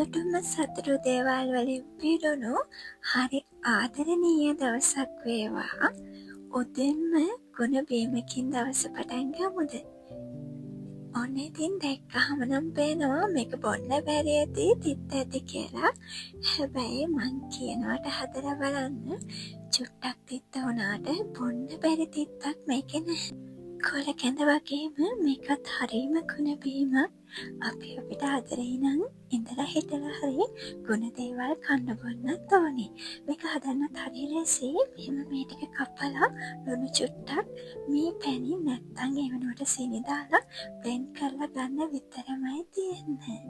සතුටුම සතුටු දේවල් වලින් පිරුණු හරි ආදරණීය දවසක් වේවා. උදෙන්ම ගුණ බීමකින් දවස පටන් ගමුද? ඔන්න ඉතින් දැක්කහම නම් පේනවා මේක බොන්න බැරි ඇති, තිත්ත ඇති කියලා. හැබැයි මං කියනවට හදලා බලන්න, චුට්ටක් තිත්ත වුණාට බොන්න බැරි තිත්තක් මේකේ නැහැ. කොළ කැඳ වගේම මේකත් හරීම ගුණ බීමක්. අපි අපිට ආදරේ නම් ඉඳලා හිටලා හරි ගුණ දේවල් කන්න බොන්නත් ඕනේ. මේක හදන්නත් හරි ලේසි. මෙහෙම මේ ටික කපලා ලුණු චුට්ටක් මී පැණි නැත්තම් ඒ වෙනුවට සීනි දාලා බ්ලෙන්ඩ් කරලා ගන්න විතරමයි තියෙන්නේ.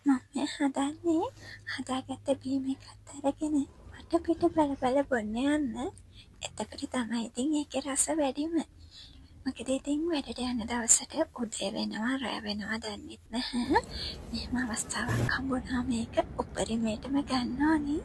මම මේ හදන්නේ හදාගත්ත බීම එකත් අරගෙන වටපිට බල බල බොන්න යන්න. එතකොට තමයි ඉතින් ඒකේ රස වැඩිම. මොකද ඉතින් වැඩට යන දවසට උදේ වෙනවා රෑ වෙනවා දන්නෙත් නැහැ. මෙහෙම අවස්ථාවක් හම්බුනහම ඒක උපරිමයටම ගන්න ඕනේ.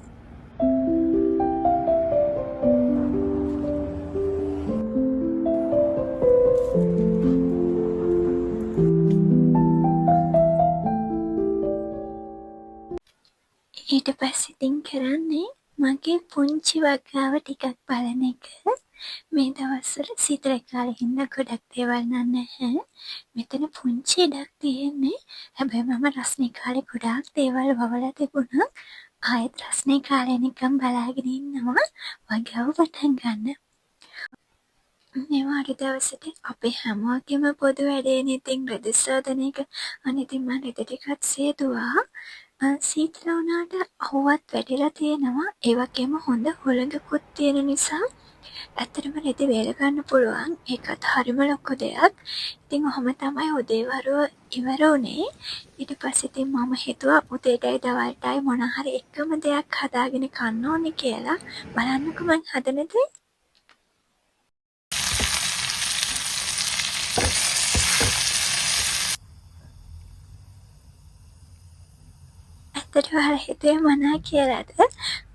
ඊට පස්සේ ඉතින් කරන්නේ මගේ පුංචි වගාව ටිකක් බලන එක. මේ දවස්වල සීතල කාලේ හින්දා ගොඩක් දේවල් නම් නැහැ. මෙතන පුංචි ඉඩක් තියෙන්නේ. හැබැයි මම රස්නේ කාලේ ගොඩාක් දේවල් වවලා තිබුණා. ආයෙත් රස්නේ කාලේ එනකම් බලාගෙන ඉන්නවා වගාව පටන් ගන්න. මේ වාඩි දවසට අපේ හැමෝගෙම පොදු වැඩේනේ ඉතින් රෙදි සෝදන එක. අනේ ඉතින් මං රෙදි ටිකත් සේදුවා. සීතල වුණාට අවුවත් වැටිලා තියෙනවා. ඒ වගේම හොඳ හුළඟකුත් තියෙන නිසා ඇත්තටම රෙදි වේල ගන්න පුළුවන්. ඒකත් හරිම ලොකු දෙයක්. ඉතින් ඔහොම තමයි උදේ වරුව ඉවර වුණේ. ඊට පස්සේ ඉතින් මම හිතුවා උදේටයි දවල්ටයි මොන හරි එකම දෙයක් හදාගෙන කන්න ඕනේ කියලා. බලන්නකෝ මං හදන දේ. ඇත්තට ඔයාලා හිතුවේ මොනා කියලාද?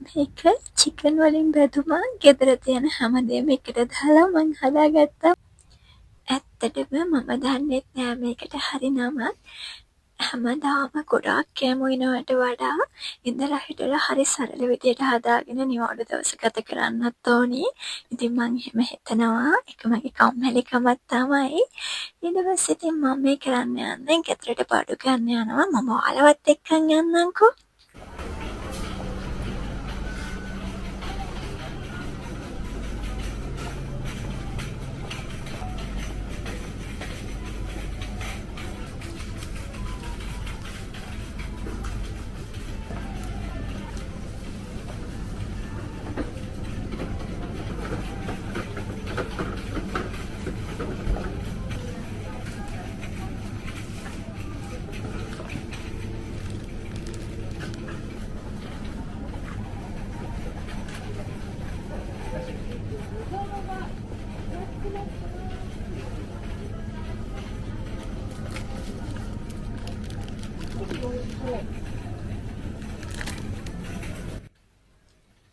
මේක චිකන් වලින් බැදුමක්. ගෙදර තියෙන හැමදේම එකට දාලා මං හදාගත්තා. ඇත්තටම මම දන්නෙත් නෑ මේකට හරි නමක්. හැමදාම ගොඩාක් කෑම උයනවට වඩා ඉඳලා හිටලා හරි සරල විදියට හදාගෙන නිවාඩු දවස ගත කරන්නත් ඕනි. ඉතින් මං එහෙම හිතනවා. ඒක මගේ කම්මැලිකමක් තමයි. ඊට පස්සේ ඉතින් මම මේ කරන්න යන්නේ ගෙදරට බඩු ගන්න යනවා. මම ඔයාලවත් එක්කන් යන්නම්කෝ.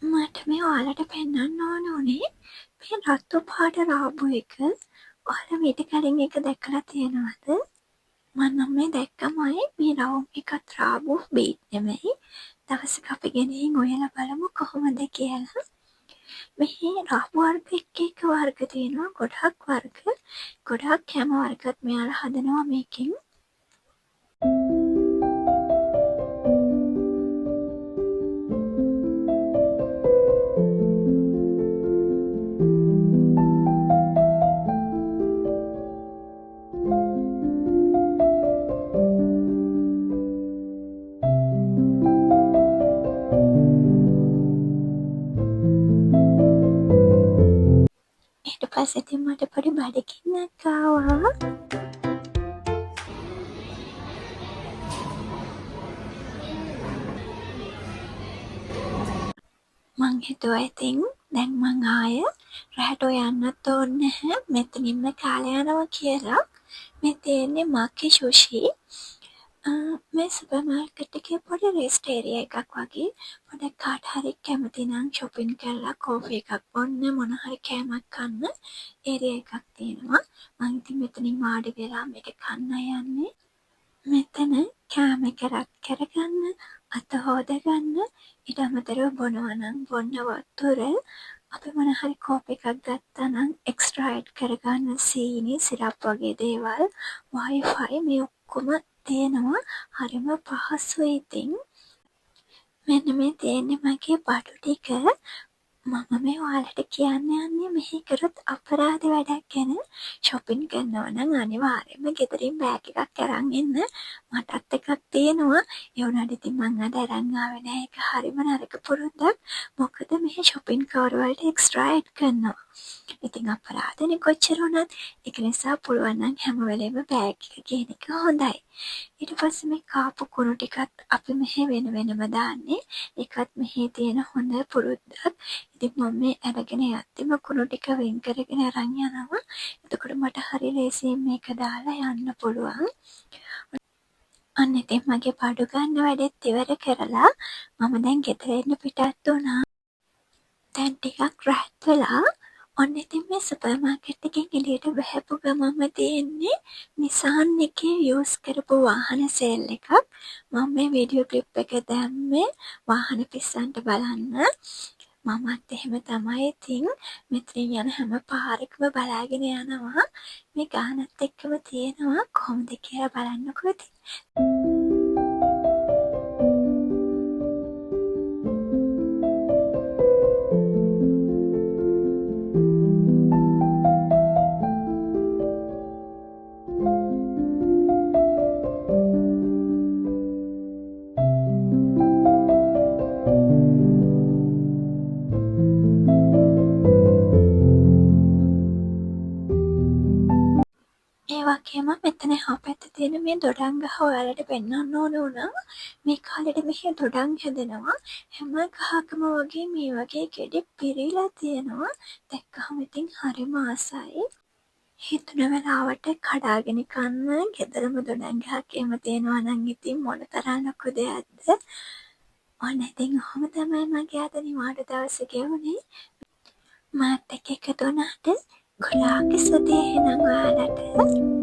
මට මේ ඔයාලට පෙන්වන්න ඕන උනේ මේ රතු පාට රාබු එක. ඔයාලා මීට කලින් එක දැකලා තියෙනවද? මං නම් මේ දැක්කමයි මේ රවුම් එකත් රාබු බීට් නෙමෙයි. දවසක අපි ගෙනිහින් උයලා බලමු කොහොමද කියලා. මෙහි රාබු වර්ග එක එක වර්ග තියෙනවා. ගොඩාක් වර්ග. ගොඩාක් කැම වර්ගත් මෙයාලා හදනවා මේකෙන්. ඊට පස්සේ ඉතින් මට පොඩි බඩගින්නක් ආවා. මං හිතුවා ඉතින් දැන් මං ආය රැට යන්නත් ඕනේ නැහැ. මෙතනින්ම කාලා යනවා කියලා. මේ තියෙන්නේ මකි සුෂි. මේ සුපර් මාකට් එකේ පොඩි රෙස්ට් ඒරියා එකක් වගේ. පොඩක් කාට හරි කැමති නම් ෂොපින් කරලා කෝෆි එකක් බොන්න මොන හරි කෑමක් කන්න ඒරියා එකක් තියෙනවා. මං ඉතින් මෙතනින් වාඩි වෙලා මේක කන්න යන්නේ. මෙතන කෑම එක රත් කරගන්න, අත හෝදගන්න, ඊට අමතරව බොනවා නම් බොන්න වතුර, අපි මොන හරි කෝපි එකක් ගත්තා නම් එක්ස්ට්‍රා ඇඩ් කරගන්න සීනි, සිරප් වගේ දේවල්, වයිෆයි මේ ඔක්කොම තියෙනවා. හරිම පහසුයි ඉතින්. මෙන්න මේ තියෙන්නේ මගේ බඩු ටික. මම මේ ඔයාලට කියන්න යන්නේ මෙහි කරොත් අපරාධ වැඩක් ගැන. ෂොපින් කරනවා නම් අනිවාර්යයෙන්ම ගෙදරින් බෑග් එකක් අරන් එන්න. මටත් එකක් තියෙනවා. ඒ වුණාට ඉතින් මං අද අරන් ආවේ නෑ. ඒක හරිම නරක පුරුද්දක්. මොකද මෙහි ෂොපින් කවර් වලට එක්ස්ට්‍රා ඇඩ් කරනවා. ඉතින් අපරාධනේ කොච්චර වුණත්. ඒක නිසා පුළුවන් නම් හැම වෙලේම බෑග් එක ගේන එක හොඳයි. ඊට පස්සේ මේ කාපු කුණු ටිකත් අපි මෙහෙ වෙන වෙනම දාන්නේ. ඒකත් මෙහෙ තියෙන හොඳ පුරුද්දක්. ඉතින් මම මේ අරගෙන යද්දිම කුණු ටික වෙන් කරගෙන අරන් යනවා. එතකොට මට හරි ලේසියෙන් මේක දාලා යන්න පුළුවන්. අන්න ඉතින් මගේ බඩු ගන්න වැඩෙත් ඉවර කරලා මම දැන් ගෙදර එන්න පිටත් වුණා. දැන් ටිකක් රැත් වෙලා. ඔන්න ඉතින් මේ සුපර් මාකට් එකෙන් එළියට බහැපු ගමන්ම තියෙන්නේ නිසාන් එකේ යූස් කරපු වාහන සේල් එකක්. මම මේ වීඩියෝ ක්ලිප් එක දැම්මේ වාහන පිස්සන්ට බලන්න. මමත් එහෙම තමයි ඉතින් මෙතනින් යන හැම පාරකම බලාගෙන යනවා. මේ ගානත් එක්කම තියෙනවා කොහොමද කියලා බලන්නකෝ ඉතින්. ඒ වගේම මෙතන එහා පැත්තේ තියෙන මේ දොඩම් ගහ ඔයාලට පෙන්වන්න ඕන වුණා. මේ කාලෙට මෙහි දොඩම් හැදෙනවා. හැම ගහකම වගේ මේ වගේ ගෙඩි පිරීලා තියෙනවා. දැක්කහම ඉතින් හරිම ආසයි. හිතුන වෙලාවට කඩාගෙන කන්න ගෙදරම දොඩම් ගහක් එහෙම තියෙනවා නම් ඉතින් මොන තරම් ලොකු දෙයක්ද. ඔන්න ඉතින් ඔහොම තමයි මගේ අද නිවාඩු දවස ගෙවුනේ. මාත් එක්ක එකතු වුණාට ගොඩාක් ස්තුතියි එහෙනම් ඔයාලට.